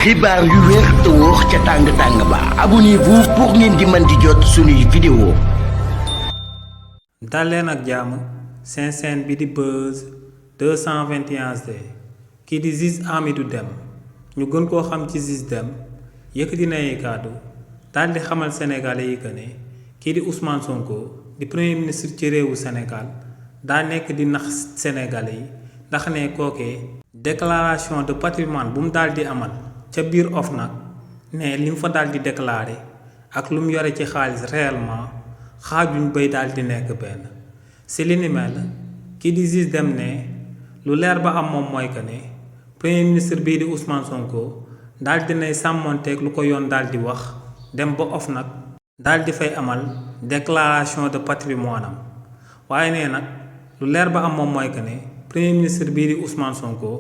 xibaar yu wér te wóor ca tàng ba abonnez-vous pour ngeen di mën di jot suñuy vidéo. dal leen ak jàmm seen chaîne bi di Buzz 221 d kii di juge Hamidou Dème ñu gën koo xam ci juge Dème yëkkati na ay kàddu daal di xamal sénégalais yi que ne kii di Ousmane Sonko di premier ministre ci réewu Sénégal daa nekk di nax sénégalais yi ndax ne kookee déclaration de patrimoine bu mu daal di amal ca biir OFNAC ne li mu fa daal di déclaré ak lu mu yore ci xaalis réellement xaajuñ bay daal di nekk benn si li ni mel kii di juge Dème ne lu leer ba am moom mooy que ne premier ministre bii di Ousmane Sonko daal di nay sàmmonteeg lu ko yoon daal di wax dem ba OFNAC daal di fay amal déclaration de patrimoine am waaye nee nag lu leer ba am moom mooy que ne premier ministre bii di Ousmane Sonko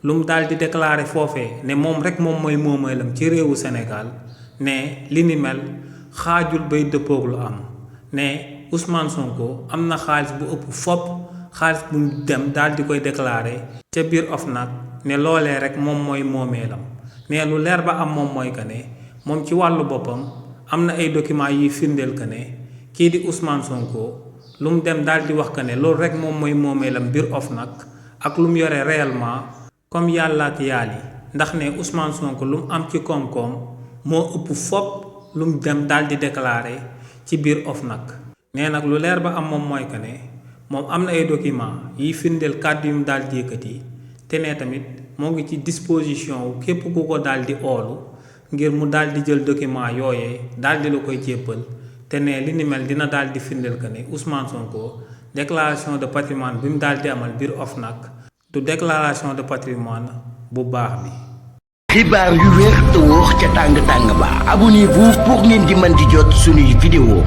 lu mu daal di déclaré foofee ne moom rek moom mooy moomeelam ci réewu Sénégal ne li ni mel xaajul bay dëppoog lu am ne Ousmane Sonko am na xaalis bu ëpp fopp xaalis bu mu dem daal di koy déclaré ca biir OFNAC ne loolee rek moom mooy moomeelam ne lu leer ba am moom mooy que ne moom ci wàllu boppam am na ay documents yuy firndeel que ne kii di Ousmane Sonko lu mu dem daal di wax que ne loolu rek moom mooy moomeelam biir OFNAC ak lu mu yore réellement comme yàlla ak yàlli ndax ne Ousmane Sonko lu mu am ci koom-koom moo ëpp fopp lu mu dem daal di déclaré ci biir OFNAC nee nag lu leer ba am moom mooy que ne moom am na ay documents yiy firndeel kàddu yu mu daal di yëkkati te ne tamit moo ngi ci disposition wu képp ku ko daal di oolu ngir mu daal di jël document yooyee daal di la koy jébbal te ne li ni mel dina daal di firndeel que ne Ousmane Sonko déclaration de patrimoine bi mu daal di amal biir OFNAC du déclaration de patrimoine bu baax bi. xibaar yu wér te wóor ca tàng ba abonnez-vous pour ngeen di mën di jot suñuy vidéo.